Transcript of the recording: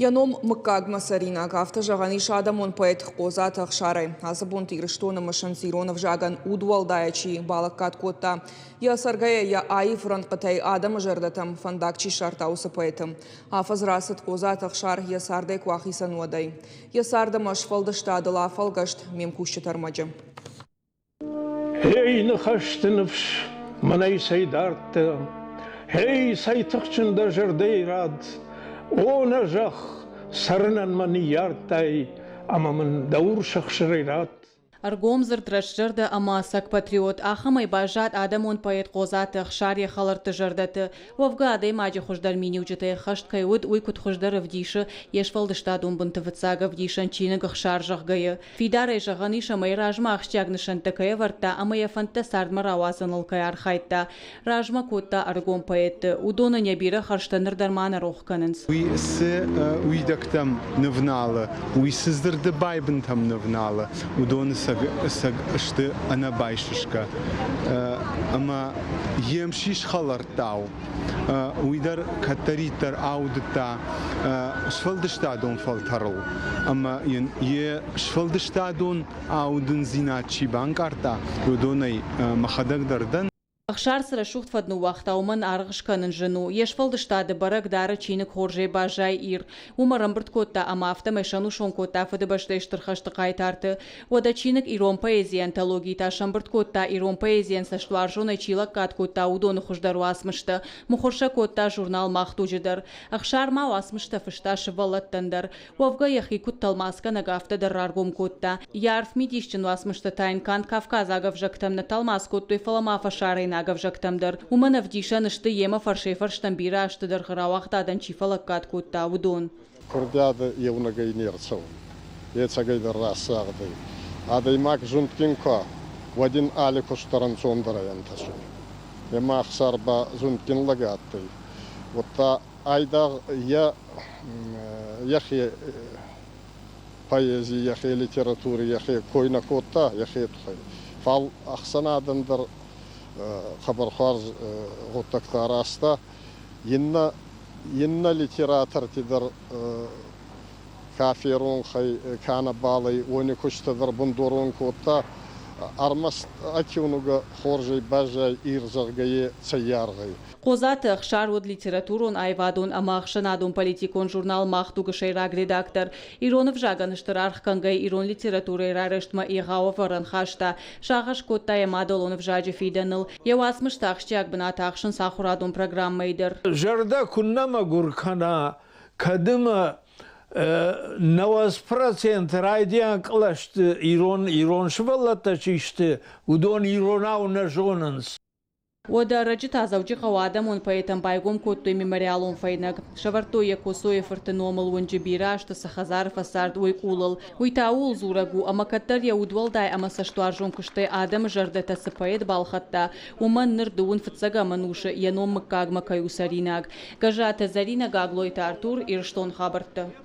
Йӕ ном мыггагмӕ цӕринаг, афтӕ зӕгъӕн ис адӕмон поэт Хъодзаты Ӕхсарӕй. Ацы бонты Ирыстоны мысынц ирон ӕвзагӕн удуӕлдайӕ чи балӕггад кодта, йӕ цӕргӕйӕ йӕ аив рӕнхъытӕй адӕмы зӕрдӕтӕм фӕндаг чи ссардта, уыцы поэты. Афӕдз рацыд Хъодзаты Ӕхсар йӕ цардӕй куы ахицӕн, уӕдӕй. Йӕ цард ӕмӕ сфӕлдыстадыл афӕлгӕст ме мкусджыты ӕрмӕджы. Ей, ныхӕсты ныфс, мӕнӕй цӕй дардтӕ, Ей, цӕй тыхджын дӕ зӕрдӕйы рад, О, нӕ зӕхх, цӕрынӕн мӕ ныййардтай Ӕмӕ мын дӕ урс ӕхсырӕй ратт. Ӕргомдзырд, рӕстзӕрдӕ ӕмӕ ӕцӕг патриот, ахӕмӕй баззад адӕмон поэт Хъодзаты Ӕхсар йӕ хӕлӕртты зӕрдӕты. Уӕвгӕ, адӕймаджы хуыздӕр миниуджытӕй ӕххӕст кӕй уыд, уый куыд хуыздӕр ӕвдисы йе сфӕлдыстадон бынты фыццаг ӕвдисӕн чиныг Ӕхсар, зӕгъгӕ-йы. Фидарӕй зӕгъӕн ис, ӕмӕ йӕ размӕ ахсджиаг нысӕнттӕ кӕй ӕвӕрдта ӕмӕ йӕ фӕндтӕ цардмӕ рауадзыныл кӕй архайдта. Размӕ кодта ӕрыгон поэтты. Уыдон ын йӕ бирӕ хӕрзтӕ ныр дӕр ма нӕ рох кӕнынц. Уый цы уидӕгтӕм нывналы, уый цы дзырды байбынтӕм нывналы, уыдоны цӕг сты ӕнӕбайсысгӕ. Ӕмӕ йе мсис хӕлӕрттау уый дӕр кӕддӕриддӕр аудыдта сфӕлдыстадон фӕлтӕрыл ӕмӕ йын йе сфӕлдыстадон аудындзинад чи банкъардта, уыдонӕй мӕхӕдӕг дӕр дӕн. Ӕхсар цы рӕсугъд фӕд ныууагъта, уымӕн аргъ скӕнын зын у. Йе сфӕлдыстады бӕрӕг дары чиныг Хорзӕй баззай, Ир. Уым ӕрӕмбырд кодта ӕмӕ афтӕмӕй сӕнусон кодта Фыдыбӕстӕйы Стыр хӕсты хъайтарты. Уӕдӕ чиныг Ирон поэзийы антологийы та сӕмбырд кодта, ирон поэзийӕн цӕстуарзонӕй чи лӕггад кодта, уыдоны хуыздӕр уацмыстӕ. Мыхуыр сӕ кодта журнал Мах дуджы дӕр. Ӕхсар ма уацмыстӕ фыста сывӕллӕттӕн дӕр. Уӕвгӕ йӕхи куыд тӕлмацгӕнӕг, афтӕ дӕр раргом кодта. Йӕ арф мидисджын уацмыстӕ та йын канд кавказаг ӕвзӕгтӕм нӕ тӕлмац кодтой, фӕлӕ ма фӕсарӕйнаг ӕвзӕгтӕм дӕр. Уымӕн ӕвдисӕн сты, йемӕ фӕрсӕй-фӕрстӕм бирӕ азты дӕргъы рауагъдадӕн чи фӕлӕггад кодта, уыдон. Курдиады еунӕгӕй не рцӕуй, ӕцӕгӕйдӕр рӕсугъдӕй. Адӕймаг зундгин ку уа, уӕд ин алли куст дӕр ӕнцондӕрӕй ӕнтӕсуй. Ӕма Ӕхсар ба зундгин лӕг адтӕй. Удта айдагъ е йӕхе поэзи, йӕхе литератури йӕхе кой нӕ кодта йӕхе туххӕй, фал ӕхсӕнадӕн дӕр хъӕбӕр хуарз гъуддӕгтӕ аразта. Иннӕ иннӕ литераторти дӕр ка феронх ӕй, ка нӕбал ӕй, уони кустӕ дӕр бундорон кодта. Ӕрмӕст ӕ киунугӕ хорзӕй баззай Ир, зӕгъгӕ, е цӕййаргъ ӕй. Хъодзаты Ӕхсар уыд литературон, аивадон ӕмӕ ӕхсӕнадон-политикон журнал Мах дуг-ы сӕйраг редактор. Ирон ӕвзагӕн стыр аргъ кӕнгӕй ирон литературӕйы райрӕзтмӕ егъау ӕвӕрӕн хаста, сагъӕс кодта йӕ мадӕлон ӕвзаджы фидӕныл. Йӕ уацмыстӕ ахсджиаг бынат ахсынц ахуырадон программӕйы дӕр. Зӕрдӕ куыннӕ мӕгуыр кӕна, кӕд ӕмӕ 90% райдиан кълӕсты ирон ирон сывӕллӕттӕ чи сты, уыдон иронау нӕ зонынц. Уӕдӕ ӕрӕджы та Дзӕуджыхъӕуы адӕмон поэтӕн байгом кодтой мемориалон фӕйнӕг. Сӕвӕрдтой йӕ Коцойы-фырты номыл уынджы бирӕ азты цы хӕдзары фӕцард, уый къулыл. Уый та ууыл дзурӕг у, ӕмӕ кӕддӕр йӕ удуӕлдай ӕмӕ цӕстуарзон куыстӕй адӕмы зӕрдӕтӕ цы поэт балхӕдта, уымӕн ныр дыууын фыццӕгӕм ӕнусы йӕ ном мыггагмӕ кӕй у цӕринаг. Гӕззаты Зӕринӕ, Гаглойты Артур, Ирыстон хабӕрттӕ.